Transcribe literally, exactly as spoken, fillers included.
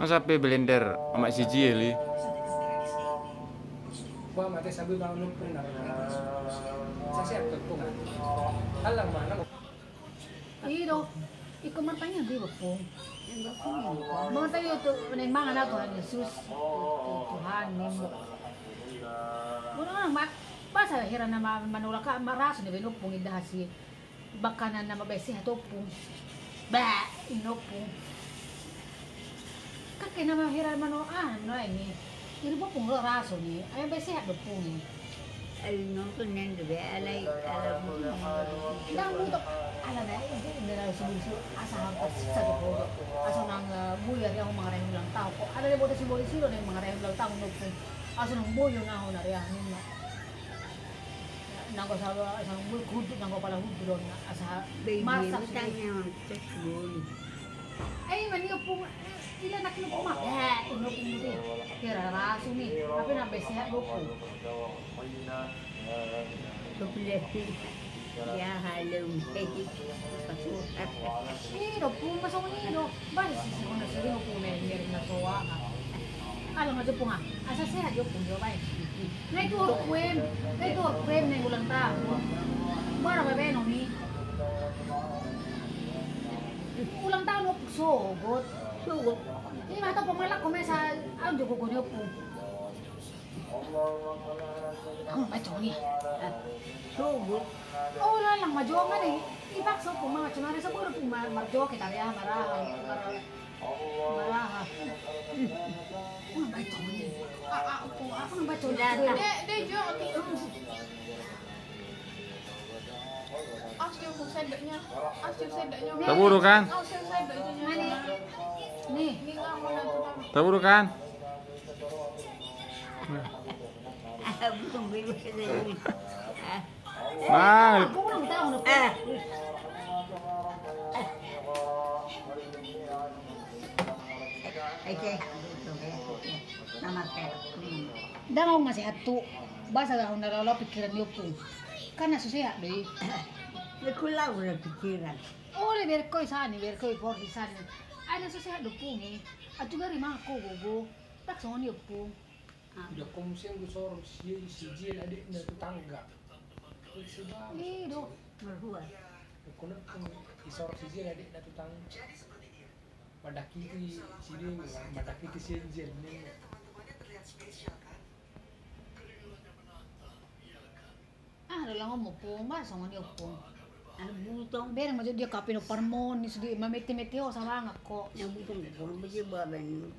Masa pe blender amak si Jiel i. Ba mate sabi bang lu pernah. Saya siap ke pun. Alang mana? Ido, iko martanya di bepung. Mau tanya tu, neng mangan aku hanya sus. Tuhan ni. Mana orang mak, masa hira nama manulak marasu ni benuk pung indah hasil. Bakanan nama besi hatopung. Ba, inopung. Kake nama hira mano ah mano ini. Ini popung lo raso ni. Ayo besi hatopung ni. Ayo nonton nendo be alai ala. Ndang mutok. Ala na ini ndang subur subur asa hampa siksa tu bodo. Asa nang buyar yang mangarai ulang tahun ko. Ada de bodo si bodo silo nang mangarai ulang tahun nopung. Asa nang boyo naho na ria nina. Nanggo saba saba bulu kudu nanggo pala hudu don asa marsak. Ai mani opung ila nak opung mak eh ini opung muti. Kira rasu ni tapi nambe sehat opung. Populasi. Ya halo. Ido pun masuk ido. Bari sisi kono sering aku main main na soa. Kalau nggak jepung ah, asa sehat jepung jawab baik. Ngai tuor kuem, ngai tuor kuem nai ulang tahun. Bara babe nomi. Ulang tahun opung sogot. Sogot. Ini mata pemalak kome sa, aku joko kone opung. Aku baca ni. Sogot. Oh lalang majo mana? Ipaksa opung ma majo mana sabodo opung ma marjo kita ya marah. Maraha. Aku nang baca ni. Aku nang baca ni. De de jo. Tabodo kan? Nih. Tabodo kan? Mang. Ndang au nga sehat tu. Basa au na lalau pikiran ni opung. Kan na so sehat do i. Kulau na pikiran. Ore berkoi sani berkoi porhi sani. Ai na so sehat do opung i. Atu gari mako gogo. Tak songon i opung. Udah konsep gue sorong si si jil adiknya tetangga. Ido. Marhua. Kuna isor si jil adiknya tetangga. Madakiti si dia, madakiti si jil ni. Ah, do langon mo pung, ba songon i opung. Butong. Bereng majo dia kapi no parmon ni sudi mamete-mete o sabangak ko. Na butong ko, bagi baban.